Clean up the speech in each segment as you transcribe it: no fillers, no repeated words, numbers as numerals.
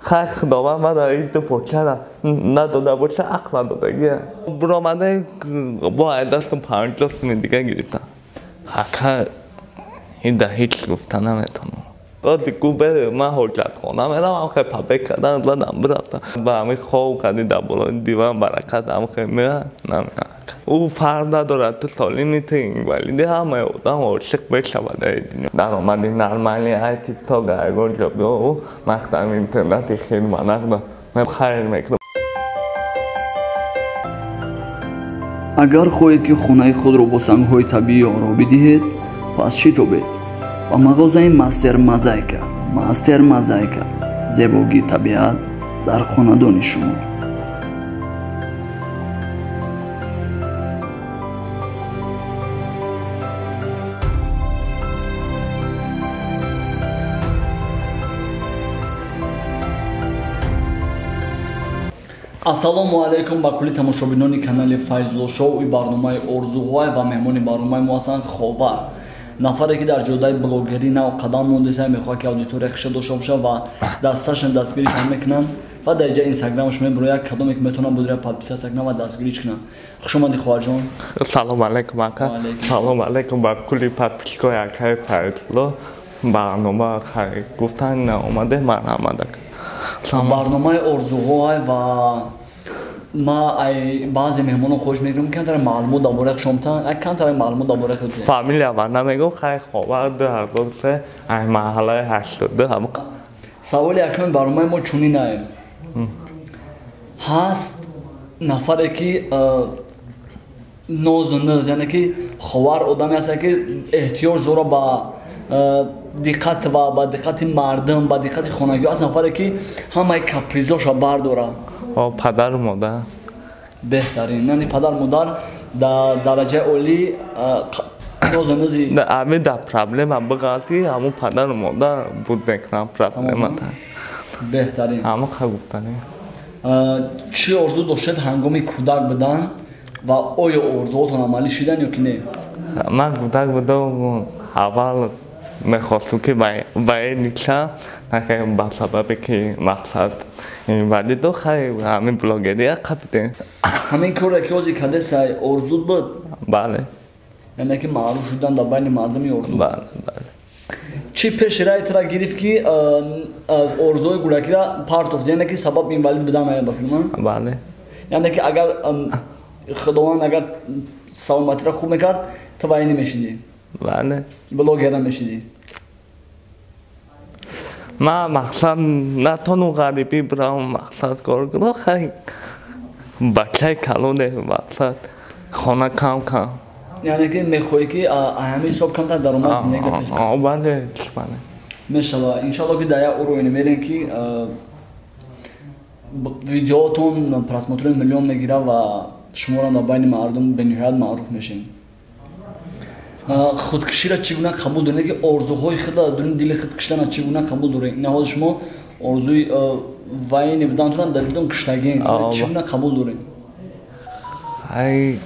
Хай худованд мана ин ду почара надода боша, ақл надодагия. Биромада бо ай дастам 50 суми дига гирифтам. Ака ин да ҳеҷ гуфта наметавонам. Оди гу ман ҳоҷатхона меравам, хе пабек кардан задам бирафтам. Ба ҳамин хоб кардӣ дар болои диван баракат ҳам хе меояд, намеояд. Ӯ фарқ надорад, ту солими, ту инвалиди, ҳамаи одам ошиқ мешавад дар дунё. Даромади нормали ай тикток ягон ҷо биё, ӯ мактаби интернати хеле нақда ман хайр мекунам. Агар хоҳед, ки хонаи худро бо сангҳои табиӣ оро бидиҳед, пас шитобед ба мағозаи Мастер Мозаика. Мастер Мозаика, зебогии табиат дар хонадони шумо. Ассалому алайкум ба кулли тамошобинони канали Файзулло Шоу. И барномаи орзуҳое ва меҳмони барномаи мо ҳастанд Ховар, нафаре ки дар ҷодаи блогерӣ нав қадам мондеса, мехоҳад ки аудитория хиша дошта бошад ва дасташон дастгирӣ кам мекунанд ва дар ҷа инстаграмаш мебурояд, кадоме ки метавонанд будира подписаться кунанд ва дастгирӣ кунанд. Хуш омадӣ, хоҳарҷон. Салом алайкум, ака. Салом алайкум ба кулли подписчикои акаи Файзулло. Барнома хай гуфтан омаде, марҳамат, ака. Барномаи орзуҳое ва ма ай баъзе меҳмонон хоҳиш мекунам камтар маълумот дар бораи хушомтан, камтар маълумот дар бораи худ. Фамилия ма намегӯм, хай Ховар, 2003, ай маҳаллаи 82 ҳам. Саволи якуми барномаи мо чунин ае: ҳаст нафаре ки нозу низ, яъне ки Ховар одаме ҳаст, ки эҳтиёҷ дора ба диққат ва ба диққати мардум, ба диққати хонагиҳо. Ҳаст нафаре ки ҳамаи капризоша бардорад. Падару модар. Беҳтарин, яъне падару модар дар дараҷаи олӣ нозу низи. Ами дар проблема биғалти, ҳамун падару модар буд мекунам проблемата. Беҳтарин. Ҳамон ха гуфтанӣ. Чӣ орзу доштед ҳангоми кӯдак будан ва оё орзуҳотон амалӣ шидан ё ки не? Ман кӯдак будам, аввал мехостум ки ба ниша, ба сабабе ки мақсад инвалиду, хай ҳамин блогерия қабидем. Ҳамин коре ки ҳозир кардесай, орзут буд? Бале. Яъне ки маъруф шудан дар байни мардуми орзу. Бале, бале. Чӣ пеши раи тура гирифт, ки аз орзуҳои гулакира партофт, яъне ки сабаб инвалид будан ая ба филма? Бале. Яъне ки агар худованд агар саломатиро хуб мекард, ту вайни мешидӣ? Бале. Блогера мешидӣ? Ман мақсад натону ғарибӣ биравам, мақсад кор кунам, хай бачаи калоне, мақсад хона кам кам. Яъне ки мехоҳӣ ки ҳамин ҳисоб камтар даромад зиндагӣ пеш. Бале, бале. Мешава, иншалло, ки дар як уровень мерем, ки видеоотон просмотрои миллион мегирад ва шуморо дар байни мардум бениҳоят маъруф мешем. Худкуширо чӣ гуна қабул доред, ки орзуҳои худро дар дуни дили худ киштана чӣ гуна қабул доред? Ина ҳозир шумо орзуи вайни будантонро дар дилтон киштагин, чӣ гуна қабул доред? Ай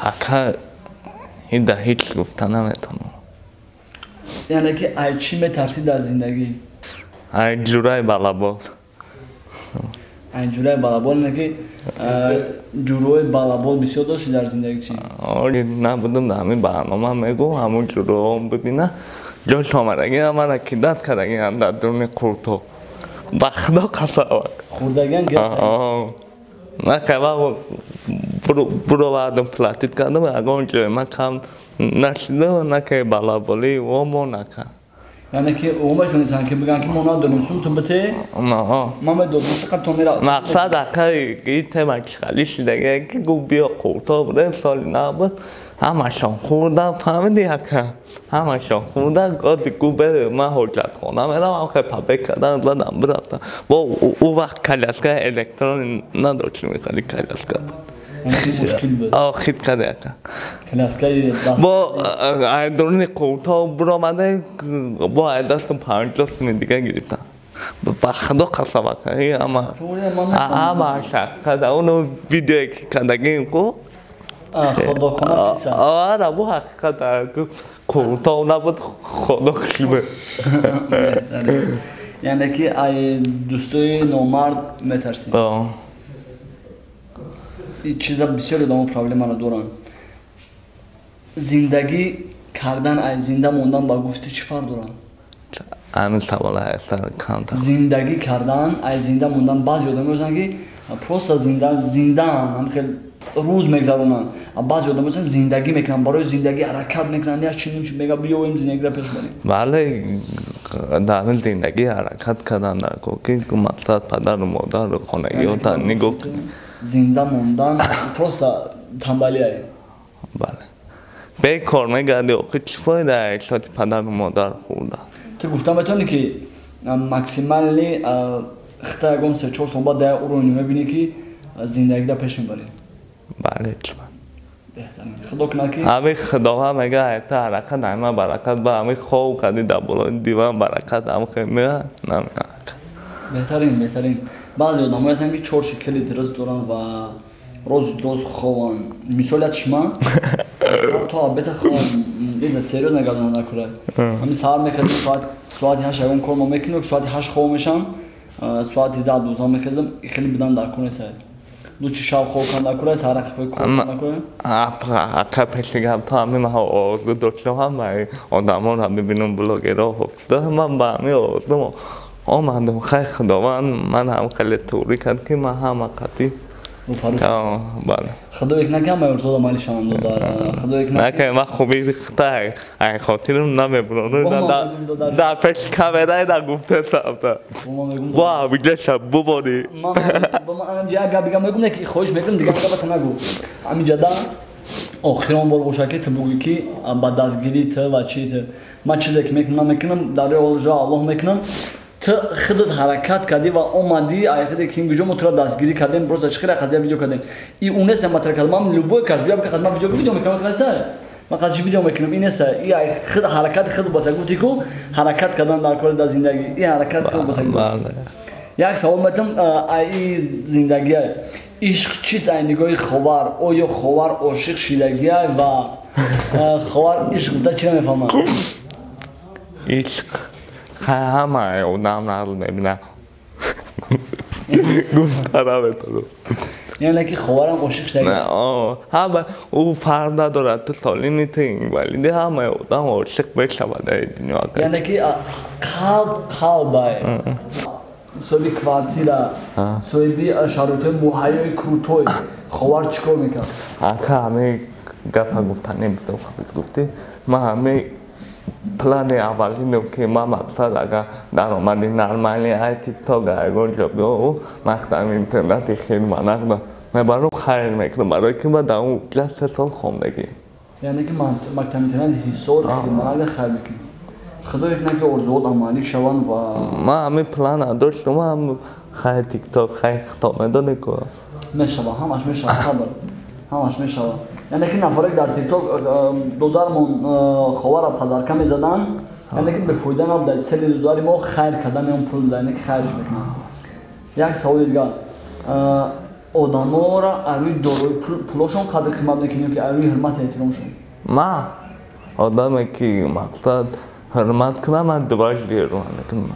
ака, ин да ҳеҷ гуфта наметавонам. Яъне ки ай чӣ метарсӣ дар зиндагӣ? Ай ҷураи балабол. Ай ҷураи балабол, яъне ки ҷурои балабол бисёр дошти дар зиндагӣ, чӣ? Оли набудам дар ҳамин барнома, мегӯ ҳамун ҷуроҳом бибина, ҷош омадагӣ мана кидат кардагиам дар дуруни қурто, ба худо қасам. Хӯрдагиам? Ман қайва буровардам, платить кардам, ягон ҷой ман кам нашида, наки балаболӣ вомо нака. Яъне ки ӯ метавонистанд ки бигӯянд, ки мо надорем сум, ту бите, ман медодам, чақадр то мера. Мақсад ака, ин тема чихали шидагия, ки гуфт биё қурто будем, соли нав буд, ҳамашон хӯрдам, фаҳмиди, ака, ҳамашон хӯрдам. Оди гу ман ҳоҷатхона меравам, хе пабек кардан задам бирафтам. Бо ӯ вақт коляскаи электронӣ надоштем, хали коляска буд, хит карде, ака. Бо айдуруни қурто биромада, бо ай дастам 50 суми дига гирифтам. Ба худо қасам, ака, ҳама ҳама ҳақиқат, оно видеое ки кардагим ку. Худо кунад. Ара, бу ҳақиқат, қурто набуд, худо кушиб. Яъне ки ай дӯстои номард метарсӣ. Ин чиза бисёр одамо проблемаро доранд. Зиндагӣ кардан ай зинда мондан ба гуфти чӣ фарқ доранд? Ҳамин савола ҳастар камтар. Зиндагӣ кардан ай зинда мондан, баъзе одам мегӯянд ки просто зиндаанд, ҳам хел рӯз мегзаронанд. Баъзе одам мегӯянд зиндагӣ мекунанд, барои зиндагӣ ҳаракат мекунанд, як чӣ мега биёем зиндагиро пеш барем. Бале, дар зиндагӣ ҳаракат кардан дар ки мақсад падару модару хонагиёта нигоҳ. Зинда мондан просто тамбалияе. Бале. Бекор мегардӣ, охи чӣ фоида ишоти падару модар хӯрда? Ту гуфта метавонӣ ки максимални хита ягон 3-4 сол баъд дар уровни мебинӣ ки зиндагида пеш мебарӣ? Бале, беҳтарин. Худо кунад ки ҳамин худоҳа мега айта ҳаракат, ама баракат, ба ҳамин хов кардӣ дар болои диван баракат ам хел меа намеа. Беҳтарин, беҳтарин. Баъзе одамое ҳастанд ки чор шикели дирӯз доранд ва роз роз хованд. Мисолият шума то абета ховам. Ида серьёзно гап зан накура. Ҳамин саҳар мехезем, соати 8 ягон кор мо мекунем, соати 8 хов мешам, соати 10-12 мехезем, хеле бидан дар кор нест. Лучше шаб хоб кан накура, саҳар хифои кор накура. Ака пеши гап то ҳамин ман орзу доштам, ҳамаи одамонро бибинам блогерҳо ҳофиза, ман ба ҳамин орзу омадам. Хай Худованд ман ҳам хеле туғрӣ кард ки ман ҳама қатъи бале. Худо як накам ман орзу амалӣ шавам додар. Худо як накам ман хуби хитай ай хотирам намебурам. Дар пеш камерай да гуфта сабта. Ва биҷаша бубори. Ман як гап бигам мегум ки хоҳиш мекунам дигар гапата нагу. Ҳаминҷа да охирон бор бошад ки ту бугӯӣ ки ба дастгирии ту ва чи ту. Ман чизе ки мекунам намекунам дар роҳи Аллоҳ мекунам. Ту худат ҳаракат кардӣ ва омадӣ, ай худе ки инҷо мо туро дастгирӣ кардем, просто чӣ хеле қадия видео кардем. И унеса матра кардам, ман любой кас биям ки ман видео мекунам, неса. Ман қадаш видео мекунам, ин неса. И ай худ ҳаракат худ баса гуфтӣ ку ҳаракат кардан дар кори дар зиндагӣ. И ҳаракат худ баса. Як савол метам, ай зиндагӣ ишқ чист ай нигоҳи Ховар? Оё Ховар ошиқ шидагӣ ва Ховар ишқ гуфта чӣ намефаҳмад? Ишқ ҳама одам нағл мебинам. Гуфта наметавонам. Яъне ки Ховарам ошиқ шудагӣ? Ҳама ӯ фарқ надорад, ту солими, ту инвалиди, ҳамаи одам ошиқ мешавад дар дунё. Яъне ки қалб қалбай. Соҳиби квартира, соҳиби шароитҳои муҳайёи крутой Ховар чӣ кор мекард? Ака ҳамин гапа гуфтанӣ будам, гуфтӣ ман ҳамин плани аввалинам ки ман мақсад агар даромади нормали ай тикток ягон ҷо биёв, мактаби интернати хелманақ мебарам хайр мекунам, барои ки ман дар он ҷа 3 сол хондагӣ. Яъне ки мактаби интернати Ҳисор хелманақда хайр мекунӣ. Худо як на ки орзуот амалӣ шаванд ва ман ҳамин плана доштам, ман хайр тикток хайр хито медонӣ ку мешава, ҳамаш мешава, сабр ҳамаш мешава. Яъне ки нафаре дар тикток додармон Ховарро падарка мезаданд, яъне ки бефоида набуда, сели додари мо хайр кардани он пул буда, яъне ки хайрш мекунанд. Як саволи дигар, одаморо аз рӯи дорои пулошон қадр қимат мекунӣ ё ки аз рӯи ҳурмату эҳтиромшон? Ман одаме ки мақсад ҳурмат кунам, ман дубажди ҳурмат мекунам.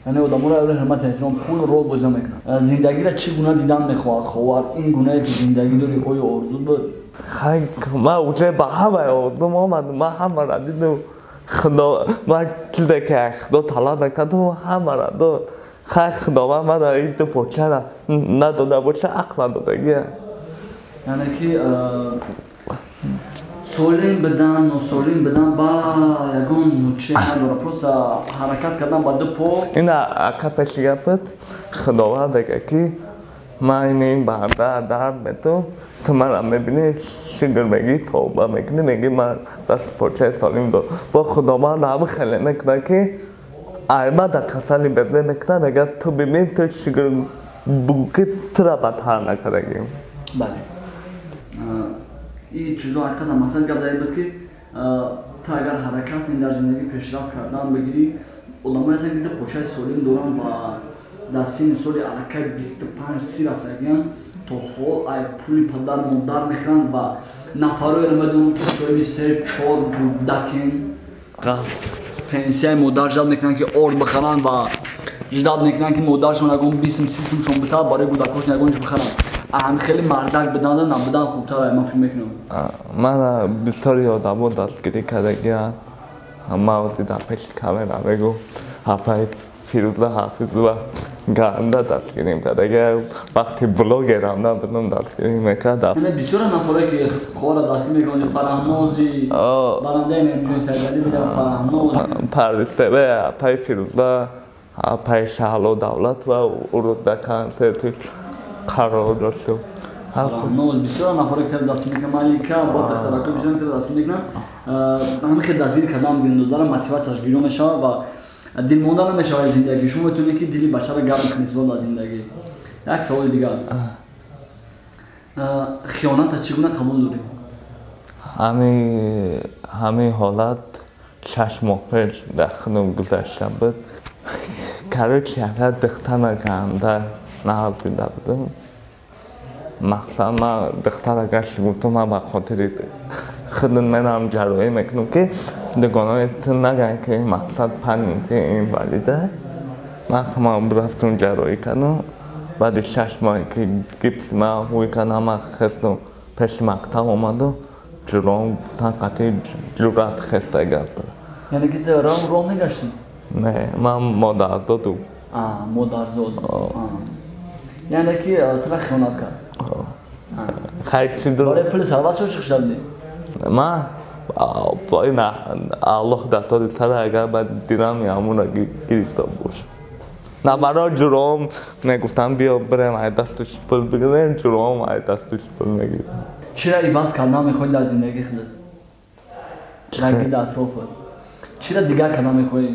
Яъне одаморо аз рӯи ҳурмату эҳтиром пул рол бозӣ намекунанд. Зиндагиро чӣ гуна дидан мехоҳад Ховар? Ин гунае ки зиндагӣ дорӣ оё орзу буд? Хай, ман уже ба ҳамаи орзум омадам, ман ҳамаро дидам. Худо ман чизе ки Худо талаб мекардам, ҳамаро дод. Хай Худованд мана ин ду почара надода боша, ақл надодагия. Яъне ки солим бидан, носолим бидан ба ягон чиз надорад, просто ҳаракат кардан ба ду по. Ина ака пеши гапат Худованд мега ки ман ин банда дард мету, ту мара мебинӣ, шукр мегӣ, тавба мекунӣ, мегӣ ман даст почаи солим дод. Бо Худованд ҳама хеле мекунад ки айма дар касали беде мекунад, мега ту бибин, ту шукр бугӯ ки тура бадтар накардагим. Бале. Ин чизо ҳақиқатан масалан гап дар ин буд ки ту агар ҳаракат кунӣ дар зиндагӣ пешрафт кардан бигирӣ, одамое ҳастанд ки ду почаи солим доранд ва дар синни соли аллакай 25-30 рафтагиянд, то ҳол ай пули падар модар мехӯранд ва нафароеро медонам ки соҳиби 3-4 гудакен пенсияи модар ҷалб мекунанд ки орд бихаранд ва Ждать мекунанд, ки модаршон ягон бисм сисмшон бита, барои кӯдакошон ягон чиз бихаранд. Ҳам хеле мардак биданда набудан хубтар, ман фикр мекунам. Мана бисёри одамо дастгирӣ кардагианд. Ман дар пеши камера мегӯм, ҳапаи Фирӯза Ҳафизова ганда дастгирим кардага. Вақти блогерам набудам, дастгирӣ мекард. Бисёра нафаре ки хора дастгирӣ мекунанд, Фараҳнози барандаи мемони Сайдалӣ будам, Фараҳноз Пардиз ТВ, ҳапаи Фирӯза, ҳапаи Шаҳло Давлат ва урӯз дар консерти қарор доштум. Фараҳноз бисёра нафаре ки дастгирӣ мекунанд, Малика бо духтарако бисёр ки дастгирӣ мекунанд. Ҳамин хел дастгирӣ кардан гирандодара мотиватсияш гирё мешавад ва дилмонда намешавад зиндагӣ. Шумо метавонед, ки дили бачаро гарм кунед нисбат ба зиндагӣ. Як саволи дигар: хиёната чӣ гуна қабул дорӣ? Ҳамин ҳолат 6 моҳ пеш дар худам гузашта буд. Короче, агар духтара ганда нағз дида будам, мақсад ман духтара гашти гуфтам, ман ба хотири худам мерам ҷарроҳӣ мекунам, ки дугонаи ту наган, ки мақсад панити инвалида. Ман худам рафтум, ҷарроҳӣ кардам. Баъди 6 моҳе ки гипси ман ҳуй кардам, ман хестам, пеши мактаб омаду ҷуром гуфтан, қатъи ҷуръат хеста гап. Яъне ки роҳ мегаштӣ? Не, ман модарзоду. Модарзод, яъне ки тура хиёнат кард? Хайр. Барои пули сарват чо чиқ шудӣ? Ман Аллоҳ дар тоди сара, агар ба дирам амура гирифта бош. На, барои ҷуром мегуфтам, биё бирем, ай дастуш пул бигирем, ҷуром ай дастуш пул мегирем. Чира иваз кардан мехоҳӣ дар зиндагии худат, дар гирди атрофат? Чира дигар кардан мехоҳӣ?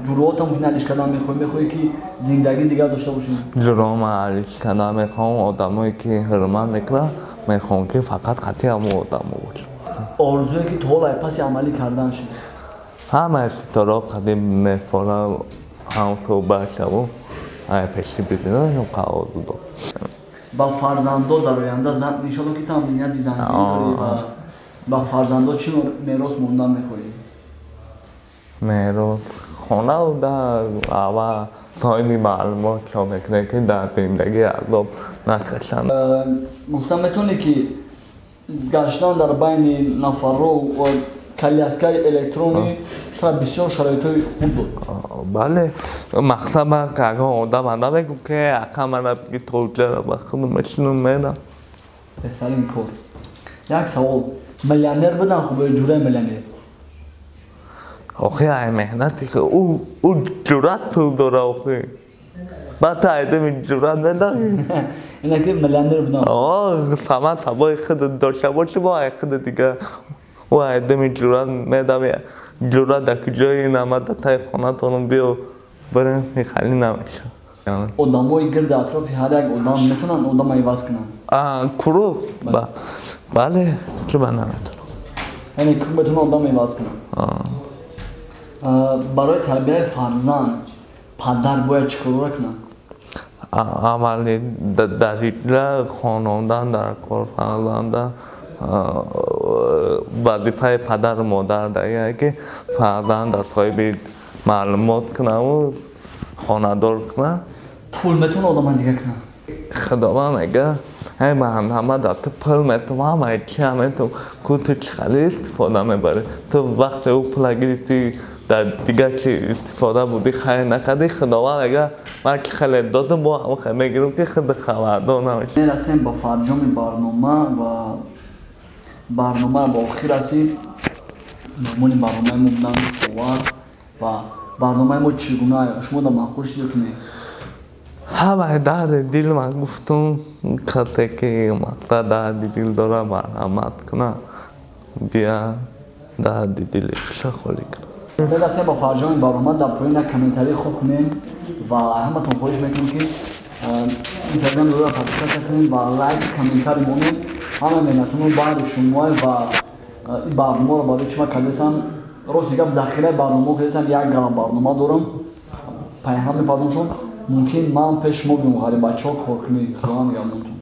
Ҷуръотам мумкин алиш кардан мехоҳӣ, мехоҳӣ ки зиндагӣ дигар дошта бошӣ? Ҷурома алиш кардан мехоҳам, одамое ки ҳурмат мекунанд, мехоҳам, ки фақат қатъи ҳамон одамо бошам. Орзуе ки то ҳол паси амалӣ кардан шуд? Ҳамаи ситораҳо қадим мефора ҳамсӯҳбат шаву ай пеши бибинам, орзу дорам. Ба фарзандо дар оянда, иншолло ки там нияти зангирӣ дорӣ, ва ба фарзандо чӣ мерос мондан мехоҳӣ? Мерос хона да ава соҳиби маълумот шо мекунем, ки дар зиндагӣ азоб накашанд. Гуфта метавонӣ, ки гаштан дар байни нафарро коляскаи электронӣ тра бисёр шароитҳои хуб дод? Бале, мақсад ман ягон одам намегӯм, ки ака, мана биги, тоҷара ба худам мешинам, мерам. Беҳтарин кор. Як савол: миллионер будан хуб ё ҷураи миллионер? Охи, ай меҳнати ӯ ҷуръат пул дора, охи, баъд айдами ҷуръат медаҳӣ. Ина ки миллионер будан. Сама сабои худат дошта бошӣ, бо ай худ дига ӯ айдами ҷуръат медави. Ҷуръат дар куҷои нама, дар таи хонатонам биё бирем, хали намешавад. Одамои гирди атрофи ҳар як одам метавонанд одама иваз кунанд? Курук бале, чуба наметавонам. Яъне курук метавонад одама иваз кунад. Барои тарбияи фарзанд падар бояд чӣ корро кунад? Амали дариҷа хонондан дар кор фарзанда. Вазифаи падару модар дар ки фарзанда соҳиби маълумот кунаву хонадор кунад. Пул метавонад одама дигар кунад? Худованд мега: ҳай, ман ҳама дар ту пул метум, ҳамаи чия метум, ку ту чӣ хали истифода мебарӣ? Ту вақте ӯ пула гирифтӣ, дар дигар чи истифода будӣ, хайр накардӣ. Худованд мега: ман ки хеле додам, бо ҳамон хел мегирам, ки худ хабардор намешавӣ. Мерасем ба фарҷоми барнома ва барнома ба охир расид. Меҳмони барномаи мо буданд Ховар. Ва барномаи мо чӣ гуна шумо да маъқул шуд ё ки не? Ҳамаи дарди дил ман гуфтум. Касе ки мақсад дарди дил дора, марҳамат кунад, бия дарди дили хуша холӣ кунад. Мерасем ба фарҷоми барнома. Дар поён як комментарии хуб кунем ва ҳаматон хоҳиш мекунем, ки инстаграм ро подписаться кунем ва лайк, комментарий монем. Ҳама меҳнатуно баъди шумоа. Ва ин барномаро барои чима кардесам? Рости гап, захираи барномао кардесам, як гала барнома дорам, пайҳам мепардоншон. Мумкин ман пеш шумо биём, ғарибачаҳо кор кунӣ, худованд нигаҳбонтон.